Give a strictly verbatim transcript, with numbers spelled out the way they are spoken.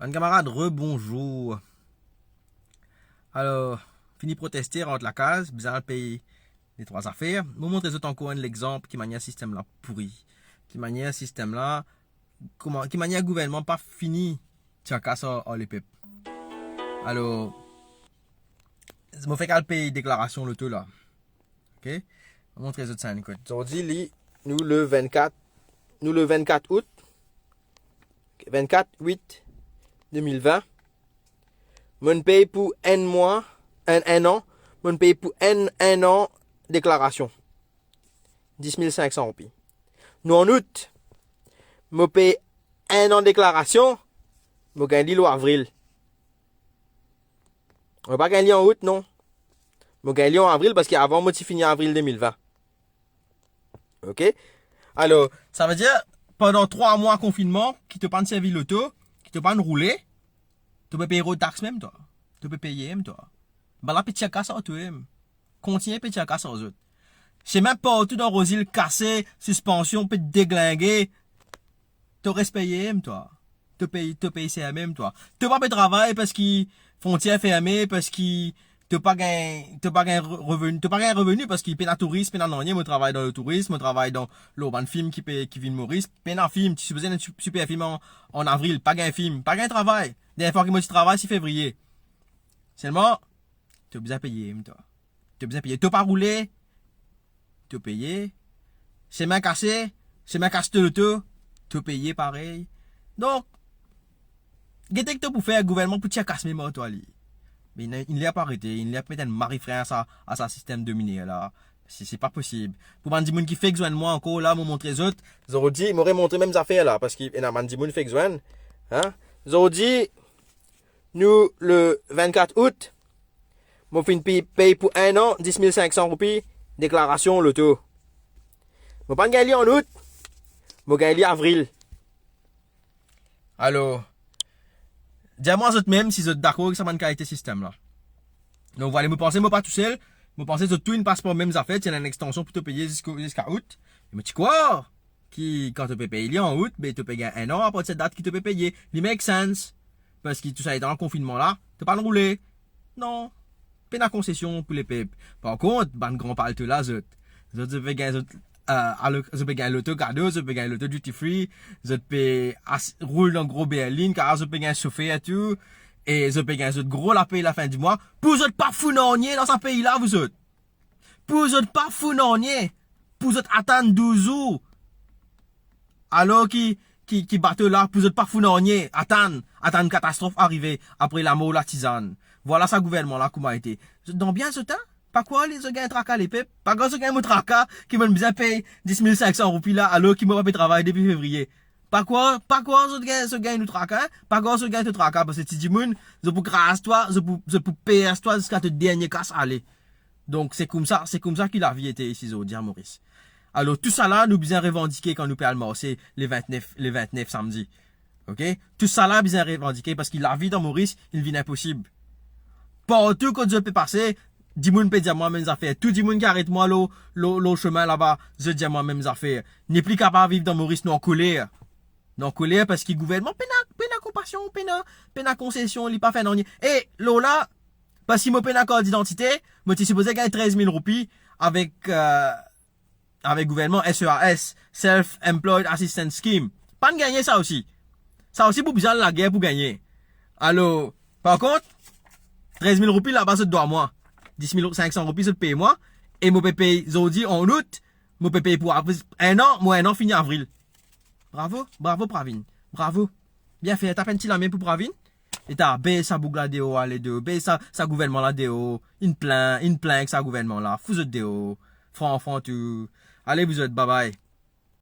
Bann kamarad, rebonzour. Alor, fini proteste, rant lakaz, bizin al pey detrwa zafer. Mo montre zot ankor enn lexanp ki manier sistem la pouri. Ki manier sistem la, kouma, ki manier gouvernman pa fini tir kas ar, ar lepep. Alor, mo fek al pey deklarasion loto la. Ok? Mo montre zot sa enn kot. Zordi li, nou le vennkat, nou le vennkat out, vennkat wit de mil vin. Mo'nn pey pou enn mwa, enn, enn an, mo'nn pey pou enn, enn an deklarasion. Dis mil sink san roupi. Nou an out, mo pey enn an deklarasion, mo gagn li lor avril. Mo pa gagn li an out, non. Mo gagn li an avril, parski avan mo ti fini avril de mil vin. Ok? Alor, savedir, pandan trwa mwa konfinnman, ki to pa'nn servi loto, ki to pa'nn roule, to pe pey road tax mem, twa. To pe peye mem, twa. Bann la pe tir kas ar twa mem. Kontigne pe tir kas ar zot. Semin partou dan Roze Ile kase, sispansion pe deglinge. To res peye mem, twa. To pey, to pey ser mem, twa. To pa pe travay parski frontier ferme, parski to pa gagn, to pa gagn re-, reveni, to pa gagn reveni parski pena touris, pena nanye. Mo travay dan letouris, mo travay dan, lor bann fim ki pe, ki vinn Moris, pena fim. Ti sipoze ena enn si-, siper fim an, an avril, pa gagn fim, pa gagn travay. Dernie fwa ki mo ti travay, se fevriye. Selman, to bizin peye mem, twa. To bizin peye. To pa roule, to peye. Semin kase, semin kas to loto, to peye parey. Donk, gete ki to pou fer, gouvernman pou tir kas mem ar twa li. Me inn, inn ler pou arete, inn ler pou met enn mari fren a sa, a sa sistem dominer la. Se, se pa posib. Pou bann dimoun ki fek zwenn mwa ankor la, mo montre zot. Zordi, mo remontre mem zafer la, parski ena bann dimoun fek zwenn. Hein? Zordi, nou le vennkat out, mo finn pey, pey pou enn an, dis mil sink san roupi, deklarasion loto. Mo pa'nn gagn li an out, mo gagn li avril. Alor, dir mwa zot mem si zot dakor ek sa bann kalite sistem la. Donk, vwala, mo panse mo pa tousel, mo panse zot tou inn pas par mem zafer, ti ena enn extansion pou to peye ziska, ziska out. E mo ti krwar ki kan to pe pey li an out, be to pe gagn enn an apartir dat ki to pe peye. Li make sense. Parski tou sa letan konfinnman la, to pa'nn roule. Non. Pena konsesion pou lepep. Par kont, bann gran palto la, zot, zot, zot pe gagn zot, euh, alo-, zot pe gagn loto kado, zot pe gagn loto duty free, zot pe as-, roul dan gro berline, kar zot pe gagn sofer tou, e zot pe gagn zot gro lapey lafin di mwa, pou zot pa fou nanye dan sa pei la, pou zot. Pou zot pa fou nanye, pou zot atann douz zour. Alor ki, ki, ki bato la, pou zot pa fou nanye, atann, atann katastrof arive, apre lamor latizann. Vwala sa gouvernman la kouma ete. Zot dan bien zot, hein? Pa krwar li, zot gagn traka lepep. Pa krwar zot gagn mo traka ki mo'nn bizin pey dis mil sink san roupi la, alor ki mo pa pe travay depi fevriye. Pa krwar, pa krwar zot gagn, zot gagn nou traka, hein? Pa krwar zot gagn to traka, parski ti dimoun, zot pou kraz twa, zot pou, zot pou pers twa ziska to dernie kas ale. Donk, se koumsa, se koumsa ki lavi ete isi zordi a Moris. Alor, tousala, nou bizin revandike kan nou pe al marse le vintnef, le vintnef samdi. Ok? Tousala bizin revandike parski lavi dan Moris, inn vinn inposib. Partou kot zot pe pase, dimoun pe dir mwa mem zafer. Tou dimoun ki aret mwa lor, lor, lor sime laba, zot dir mwa mem zafer. Nou nepli kapav viv dan Moris, nou ankoler. Nou ankoler parski gouvernman pena, pena konpasion, pena, pena konsesion, li pa fer nanye. E lor la, parski mo pena kart didantite, mo ti sipoze gagn trez mil roupi avek, euh, avek gouvernman, S E A S, Self Employed Assistance Scheme. Pa'nn gagne sa osi. Sa osi pou bizin al lager pou gagne. Alor, par kont, trez mil roupi laba zot dwa mwa. Dis mil sink san roupi zot pey mwa. E mo pe pey zordi an out, mo pe pey pou apre enn an, mo enn an fini avril. Bravo, bravo Pravin. Bravo. Bien fer, tap enn ti lame pou Pravin. E ta, bes sa boug la deor, ale deor, bes sa, sa gouvernman la deor. Inn plin, inn plin ek sa gouvernman la. Fou zot deor. Fran, fran tou. Ale pou zot, bye bye.